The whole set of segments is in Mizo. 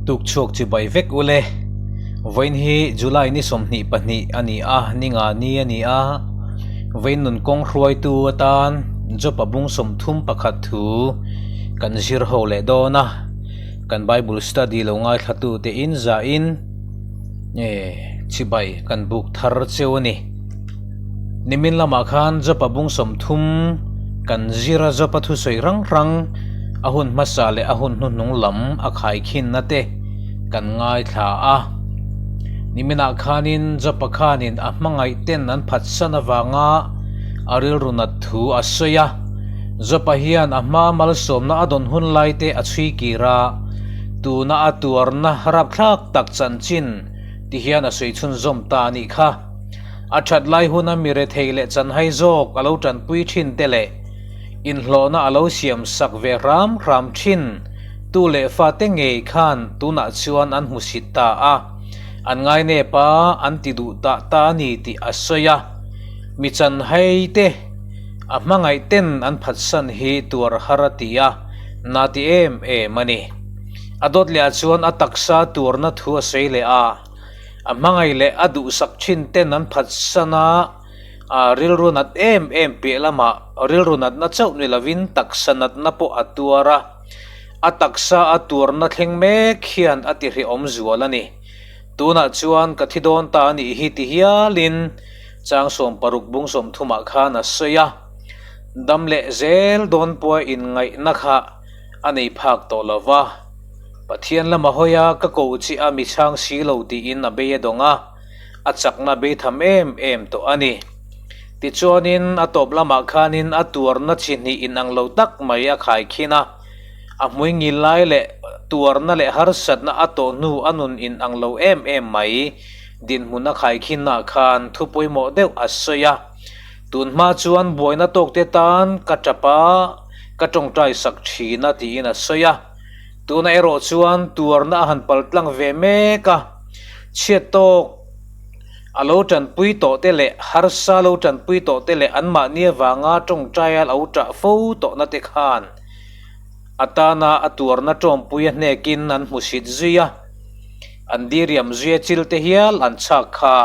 Tukchhuak chibai vek ule. Vawiin hi July ni 22 a ni a, ni nga ni a ni a. Vawiin nun kawng hruaitu atan Job-a bung 31 thu kan zir ho leh dawn a. Kan Bible study lo ngaithla te in zahin chibai kan buk thar cheu a ni. Nimin lamah khan Job-a bung 30 kan zir a, Job-a thusawi rang rang a hun hmasa leh a hun hnuhnung lam a khaikhinna te kan ngaithla a. Niminah khanin Job-a khanin a hmangaih ten an phatsan avanga a rilru nat thu a sawi a. Job-a hian a hma malsawmna a dawn hun lai te a chhui kir a, tuna a tuarna rapthlak tak chanchin ti hian a sawi chhunzawm ta a nih kha. A that lai huna mi rethei leh chanhai zawk a lo tanpui thin te leh inhlawhna a lo siam sak ve hram hram thin tu leh fate ngei khan tunah chuan an hmusit ta a, an ngainep a, an ti duh tah ta a ni tih a sawi a. Mi chanhai te a hmangaih ten an phatsan hi tuar har a ti a, na ti em em a ni. A dawt leh ah chuan a taksa tuarna thu a sawi leh a. A hmangaih leh a duhsak thin ten an phatsan a, a rilru nat em em piah lamah rilru natna chauh ni lovin taksa natna pawh a tuar a, a taksa a tuarna thleng mek hian a tihrehawm zual a ni. Tunah chuan ka thi dawn ta a nih hi ti hialin chang 60 bung 30 ah khan a sawi a, dam leh zel dawn pawha inngaihna kha a nei phak tawh lo va. Pathian lama hawi a, ka koh chi a mi chhang si lo tiin a bei a dawng a, a chakna bei tham em em tawh a ni. Tichuanin a tawp lamah khanin a tuarna chi hnih inang lo tak mai a khai khin a, a hmui ngil lai leh tuarna leh harsatna a tawh hnu a nun inang lo em em mai dinhmun a khai khinnaah khan thu pawimawh deuh a sawi a. Tun hma chuan buaina tawkte tan ka tap a, ka tawngtai sak thin a tiin a sawi a. Tuna erawh chuan tuarna a han pal tlang ve mek a, chhiat tawk a lo tanpui tawh te leh harsa lo tanpui tawh te leh anmahni avanga tawngtai a lo tah fo tawhna te khan a tana a tuarna tawmpui a hnekin an hmusit zui a, an diriam zui a chil te hial an chhak kha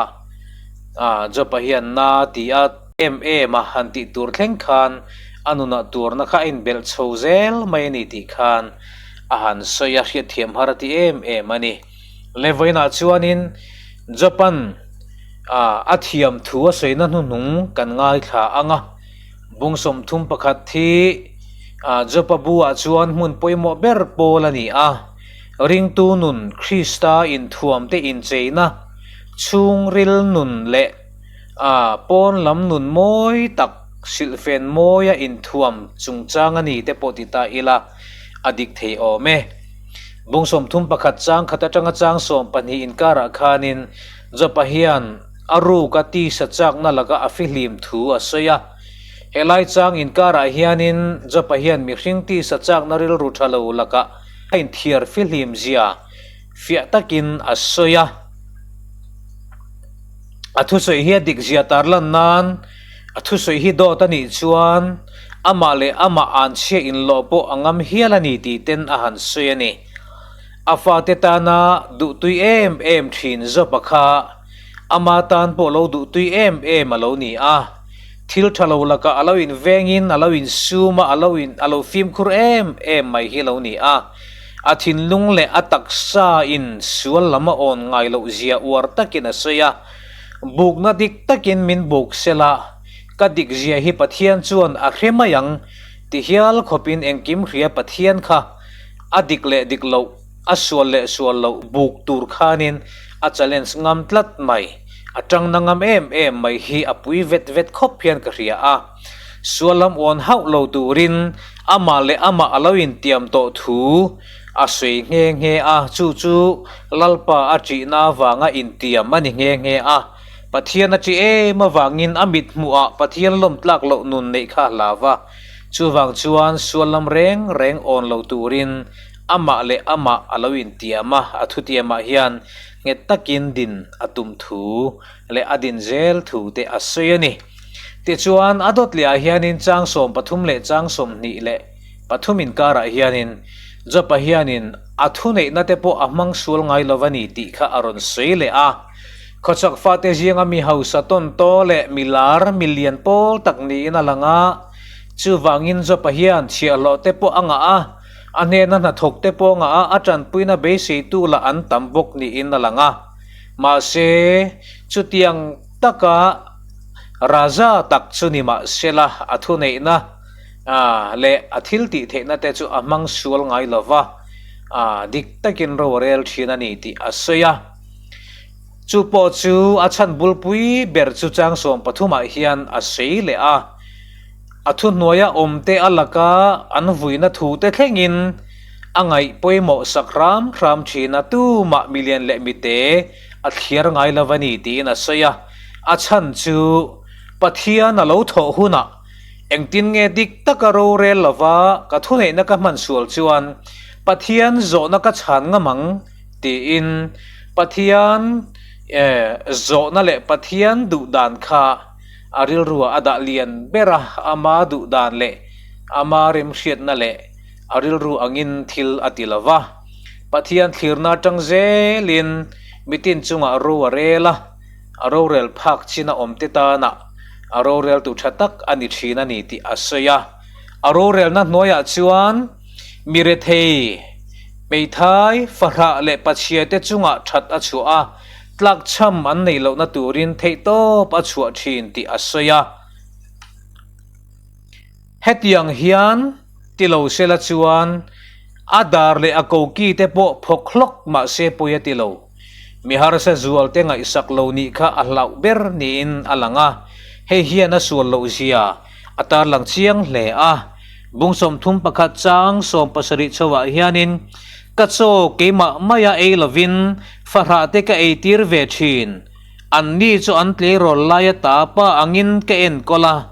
a Job-a hian na ti a. Em em a han tih tur thleng khan a nunah turna kha a inbelh chho zel mai a ni tih khan a han sawi a, hriatthiam har a ti em em a ni. Levainah chuanin Japan a thiam thu a sawina hnuhnung kan ngaithla ang a, bung 31 hi Jopa buah chuan hmun pawimawh ber pawl a ni a, ringtu nun Krista inthuamte incheina chhungril nun leh A pawn lam nun mawi tak silhfen mawia inthuam chungchang a ni te pawh ti ta ila a dik thei awm e. Bung 31 chang khat atanga chang 12 inkarah khanin Jopa hian a ruka tisa chakna laka a fihlim thu a sawi a. Helai chang inkarah hianin Jopa hian mihring tisa chakna rilru tha lo laka a inthiar fihlim zia fiah takin a sawi a. A thusawi hi a dik zia tar lan nan a thusawi hi dawt a nih chuan amah leh amah an chhia inlawh pawh a ngam hial a ni tih ten a han sawi a ni. A fate tana duhtui em em thin Job-a kha ama tan pawh lo duhtui em em a lo ni a. Thil tha lo lakah a lo invengin a lo insum a, a lo in a lo fimkhur em em mai hi a lo ni a. A thinlung leh a taksa in sual lam a awn ngai loh zia uar takin a sawi a, Bukna dik takin min buk sela, ka dik zia hi Pathian chuan a hre mai ang ti hial khawpin engkim hria Pathian kha a dik leh dik loh, a sual leh sual loh buk tur khanin a challenge ngam tlat mai, a tangna ngam em em mai hi a pui vet vet khawp hian ka hria a. Sual lam awn hauh lo turin amah leh amah a lo intiam tawh thu a sawi nghe nghe a, chu chu Lalpa a ṭihna avanga intiam a ni nghe nghe a. Pathian a ṭih em avangin a mit hmuhah Pathian lawm tlak loh nun neih kha a hlau a, chuvang chuan sual lam reng reng awn lo turin amah leh amah a lo intiam a, a thutiamah hian nghet takin din a tum thu leh a din zel thu te a sawi a ni. Tichuan, a dawt lehah hianin chang 33 leh chang 23 inkarah hianin Job-a hianin a thuneihna te pawh a hmang sual ngai lo a ni tih kha a rawn sawi leh a. Khawchhak fate zinga mi hausa tawn taw leh mi lar, mi lian pawl tak niin a lang a. Chuvangin Job-a hian chhiahhlawh te pawh a ngah a, a hnena hnathawk te pawh a ngah a, a tanpuina beiseitu lah an tam bawk niin a lang a. Mahse, chutiang taka raja tak chu ni mahsela a thuneihna leh a thil tih theihna te chu a hmang sual ngai lo va, dik takin ro a rel thin a ni tih a sawi a. Chu pawh chu a chhan bulpui ber chu chang sawm pathumah hian a sawi leh a. A thuhnuaia awmte a laka an vuina thu te thlengin a ngaih pawimawh sak hram hram thin a, tumah milian leh mite a thliar ngai lo a ni tiin a sawi a. A chhan chu Pathian a lo thawh hunah engtin nge dik taka rorel lova ka thuneihna ka hman sual chuan Pathian zawhna ka chhan ngam ang tiin Pathian zawhna leh Pathian duhdan kha a rilruah a dah lian ber a, ama duh dan leh ama remhriatna leh a rilru angin thil a ti lo va. Pathian thlirna atang zelin mitin chungah ro a rel a, a rorel phak chin a awmte tanah a roreltu tha tak a ni thin a ni tih a sawi a. A rorelna hnuaiah chuan mi rethei, hmeithai, fahrah leh pachhiate chungah that a chhuah a, Tlakchham an neih lohna turin theihtawp a chhuah thin tih a sawi a. Hetiang hian ti lo sela chuan a dar leh a koki te pawh phawk hlawk mah se pawi a ti lo. Mi harsa zual te ngaihsak lo nih kha a hlauh ber niin a lang a, hei hian a sual loh zia a tarlang chiang hle a. Bung 31 chang 70 chhoah hianin, Ka chaw keimah maia ei lovin fahrah te ka eitir ve thin. Anni chu an tleirawl laia ta pa angin ka enkawl a,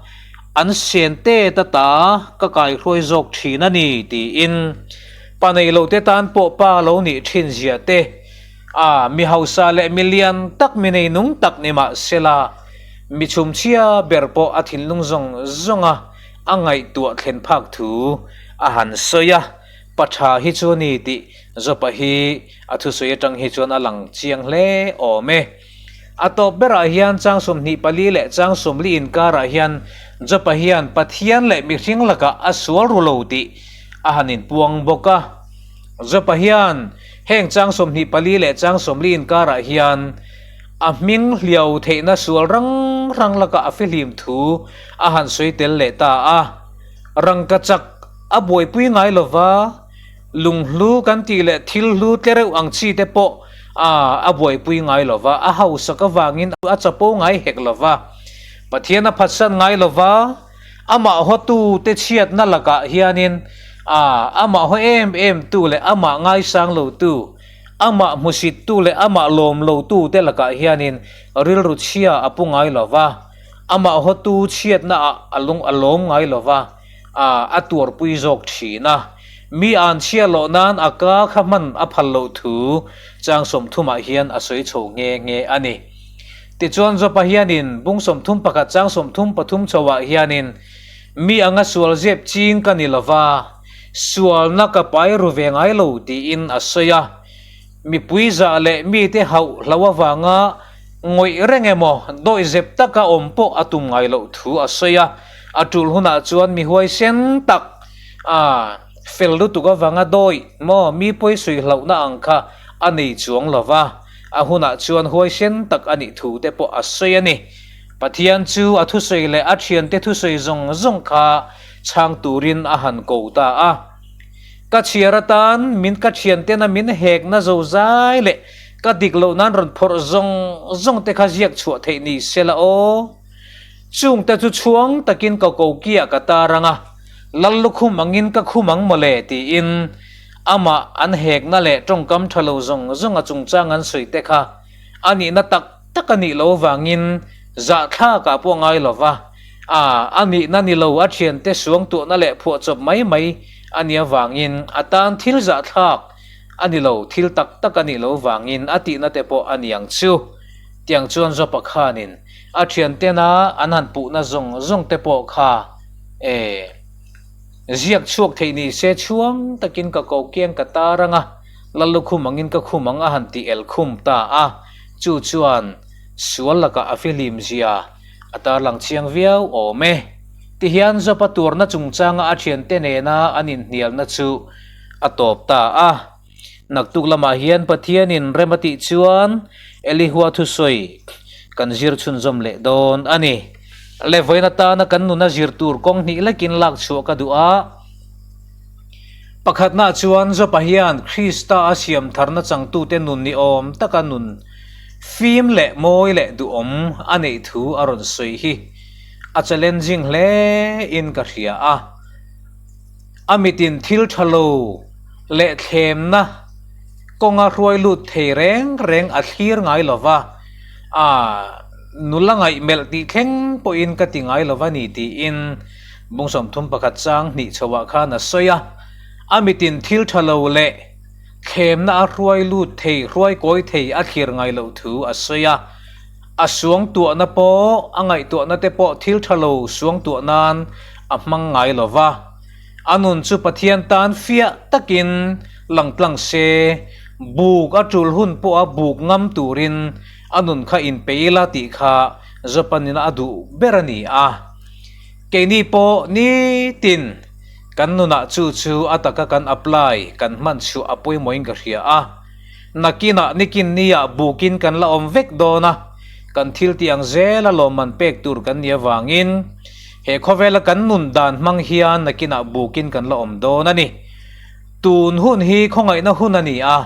an sen tet a ta ka kaihruai zawk thin a ni, tiin pa nei lote tan pawh pa lo nih thin zia te, a mi hausa leh mi lian tak mi neinung tak ni mah sela, mi chhumchhia ber pawh a thinlung zawng zawnga a ngaihtuah thlen phak thu a han sawi a, pa tha hi chu a ni tih Jopa hi a thusawi atang hi chuan a lang chiang hle awm e. A tawp berah hian chang 24 leh chang 40 inkarah hian Jopa hian Pathian leh mihring lakah a sual ru lo tih a han inpuang bawk a. Jopa hian heng chang 24 leh chang 40 inkarah hian A hming hliau theihna sual rang rang lakah a fihlim thu a han sawi tel leh ta a. Rangkachak a buaipui ngai lova, lunghlu kan tih leh thil hlu tle reuh ang chi te pawh a buaipui ngai lova, a hausak avangin a chapo ngai hek lova, Pathian a phatsan ngai lova, amah hawtu te chhiatna lakah hianin amah haw em em tu leh amah ngaisang lotu, Amah hmusittu leh amah lawm lotute lakah hianin rilru chhia a pu ngai lo va, amah hawtu chhiatnaah a lung a lawm ngai lo va, a tuarpui zawk thin a. Mi an chhia loh nan a ka kha hman a phal loh thu chang 30ah hian a sawi chho nghe nghe a ni. Tichuan Jopa hianin bung 31 chang 33 chhoah hianin, Mi anga sual zep ching ka ni lo va, Sualna ka pai ru ve ngai lo tiin a sawi a. Mipui zah leh mite hauh hlo avanga ngawih reng emaw dawihzep taka awm pawh a tum ngai loh thu a sawi a. A tul hunah chuan mi huaisen tak a fel lutuk avanga dawih maw mi pawi sawi hlauhna ang kha a nei chuang lo va, a hunah chuan huaisen tak a nih thu te pawh a sawi a ni. Pathian chu a thusawi leh a thiante thusawi zawng zawng kha chhang turin a han ko ta a. Ka chhiar atan min ka thiantena min hekna zozai leh ka dik loh nan rawn phawrh zawng zawng te kha ziak chhuah theih ni sela aw. Chung te chu chhuang takin ka kokiah ka tar ang a, Lal lukhum angin ka khum ang mawle tiin amah an hekna leh tawngkam tha lo zawng zawng a chungchang an sawi te kha a nihna tak tak a nih loh avangin zahthlakah pawh ngai lo va, a a nihna ni lo a thiante suangtuahna leh phuahchawp mai mai a nih avangin a tan thil zahthlak a ni lo, thil tak tak a nih loh avangin a tihna te pawh a ni ang chu. Tiang chuan Jopa khanin a thiantena an han puhna zawng zawng te pawh kha e. Ziak chhuak theih ni se chhuang takin ka ko kiang ka tar ang a, Lal lukhum angin ka khum ang a han ti el khum ta a, chu chuan sual lakah a fihlim zia a tarlang chiang viau awm e. Tihian Job-a tuarna chungchanga a thiante nena an inhnialna chu a tawp ta a. Naktuk lamah hian Pathianin rem a tih chuan Elihua thusawi kan zir chhunzawm leh dawn a ni. Le vawiin atana kan nuna zir tur kawng hnih lekin lak chhuah ka duh a. Pakhatnaah chuan Jopa hian Krista a siam tharna changtute nun ni awm taka nun fim leh mawi leh duhawm a neih thu a rawn sawi hi a challenging hle in ka hria a. A mitin thil tha lo leh thlemna kawnga hruai lut thei reng reng a thlir ngai lo va, a nula ngaih melh tih thleng pawhin ka ti ngai lo va ni tiin bung 31 chang hnih chhoah khan a sawi a. A mitin thil tha lo leh thlemna a hruai lut thei, hruai kawi thei a thlir ngai loh thu a sawi a. A suangtuahna pawh, a ngaihtuahna te pawh thil tha lo suangtuah nan a hmang ngai lo va. A nun chu Pathian tan fiah takin lang tlang se, buk a tul hun pawha buk ngam turin a nun kha inpe ila tih kha Jopanin a duh ber a ni a. Keini pawh nitin kan nunah chu chu a taka kan apply, kan hman chhuah a pawimawhin ka hria a. Nakinah nikin niah bukin kan la awm vek dawn a, kan thil tih ang zela lawmman pek tur kan nih avangin he khawvela kan nun dan hmang hian nakinah bukin kan la awm dawn a ni. Tun hun hi khawngaihna hun a ni a,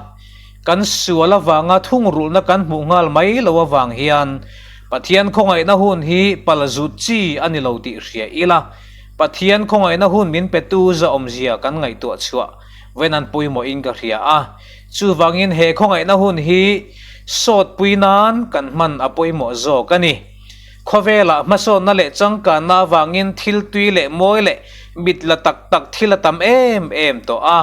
kan sual avanga thungrulhna kan hmuh nghal mai lo avang hian Pathian khawngaihna hun hi palzut chi a ni lo tih hria ila, Pathian khawngaihna hun min petu zahawmzia kan ngaihtuah chhuah Vawiin an pawimawhin ka hria a, chuvangin he khawngaihna hun hi sawtpui nan kan hman a pawimawh zawk a ni. Khawvelah hmasawnna leh changkanna avangin thil tui leh mawi leh mit la tak tak thil a tam em em tawh a,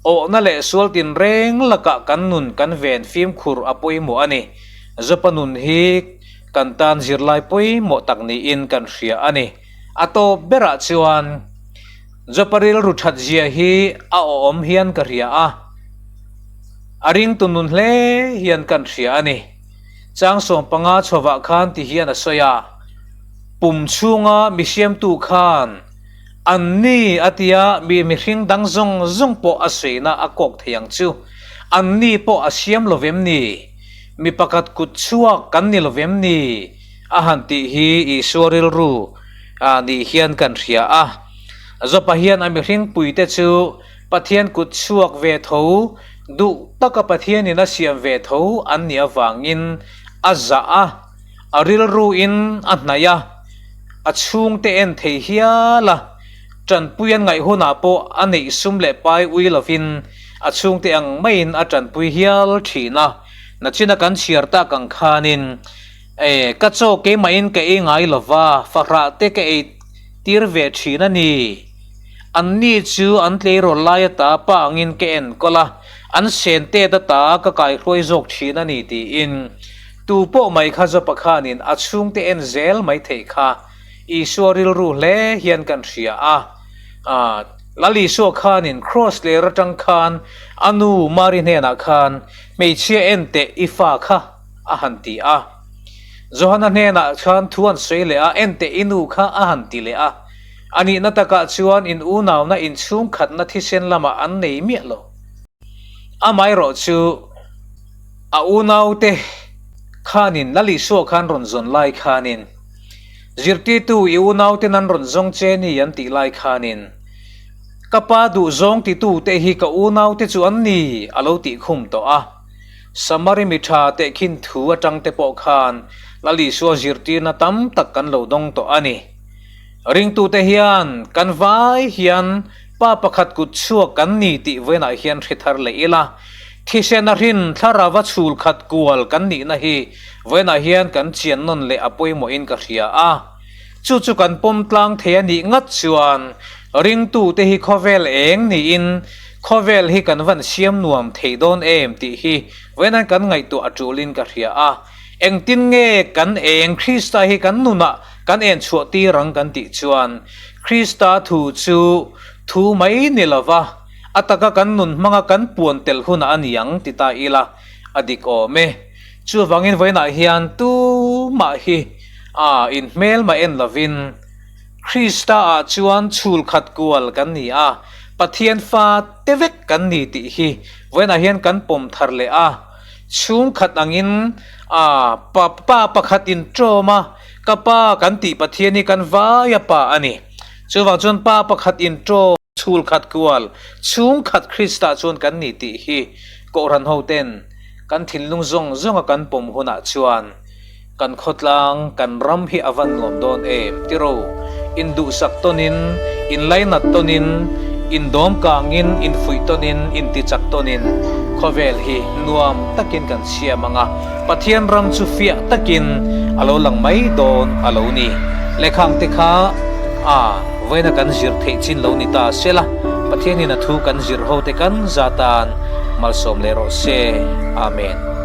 awhna leh sual tinreng lakah kan nun kan ven fimkhur a pawimawh a ni. Zopa nun hi kan tan zirlai pawimawh tak niin kan hria a ni. A tawp berah chuan. Jopa rilru that zia hi a awm hian ka hria a, a ringtu nun hle hian kan hria a ni. Chang 15 chhovah khan ti hian a sawi a, Pum chhunga mi siamtu khan an ni a tia mi mihring dang zawng zawng pawh a suihna a kawk thei ang chu, an ni pawh a siam lo vem ni? Mi pakhat kut chhuak kan ni lo vem ni? A han tih hi Isua rilru nih hian kan hria a. Jopa hian a mihring puite chu Pathian kut chhuak ve tho, duh taka Pathianin a siam ve tho an nih avangin a zah a, a rilruin a hnaih a, a chhungte en thei hial a, tanpui an ngaih hunah pawh a neih sum leh pai ui lovin a chhungte ang maiin a tanpui hial thin a. Nachina kan chhiar tak ang khanin E, ka chaw keimahin ka ei ngai lo va, fahrah te ka ei tir ve thin a ni. Anni chu an tleirawl lai ata pa angin ka enkawl a, an sen tet ata ka kaihruai zawk thin a ni tiin tu pawh mai kha Jopa khanin a chhungte en zel mai theih kha Isua rilru hle hian kan hria a. Lal Isua khanin Kraws ler atang khan a nu Mari hnenah khan hmeichhia en teh i fa kha a han ti a. Johana hnenah khan thu an sawi leh a, Enteh i nu kha a han ti leh a. A nihna takah chuan in unauna inchhung khatna thisen lamah an nei miah lo. Amaherawh chu a unaute khanin Lal Isua khan rawn zawn lai khanin, Zirtirtu i unauten an rawn zawng che ni an tih lai khanin, Ka pa duhzawng titute hi ka unaute chu an ni a lo tih khum tawh a. Samari mi tha tehkhin thu atang te pawh khan Lal Isua zirtirna tam tak kan lo dawng tawh a ni. Ringtute hian kan vai hian pa pakhat kut chhuak kan ni tih vawiinah hian hre thar leh ila, thisen a hrin thlarava chhul khat kual kan nihna hi vawiinah hian kan chian nawn leh a pawimawhin ka hria a. Chu chu kan pawm tlang thei a nih ngat chuan ringtute hi khawvel eng niin khawvel hi kan van siam nuam thei dawn em tih hi vawiin kan ngaihtuah a tulin ka hria a. Engtin nge kan eng Krista hi kan nunah kan en chhuah tir ang kan tih chuan Krista thu chu. Thu mai ni lova, a taka kan nun hmanga kan puan tel hunah a ni ang ti ta ila, a dik awm e. Chuvangin vawiinah hian tumah hi a inhmelmah en lovin, Krista-ah chuan chhul khat kual kan ni a, Pathian fa te vek kan ni tih hi vawiinah hian kan pawm thar leh a. Chhungkhat angin a pa pa pakhat inṭawm a, ka pa kan tih Pathian hi kan vaia pa a ni. Chuvang chuan pa pakhat inṭawm, chhul khat kual, chhungkhat Krista chuan kan ni tih hi Kohhran hoten kan thinlung zawng zawnga kan pawm hunah chuan Kan khawtlang, kan ram hi a van nuam dawn em? Tiro, induhsak tawnin, inlainat tawnin, indawm kangin, infuih tawnin, intichak tawnin khawvel hi nuam takin kan siam ang a, Pathian ram chu fiah takin a lo lang mai dawn a lo ni. Lehkhang te kha a vawiina kan zir theih chin lo ni ta sela, Pathianin a thu kan zir ho te kan za tan malsawm leh rawh se. Amen.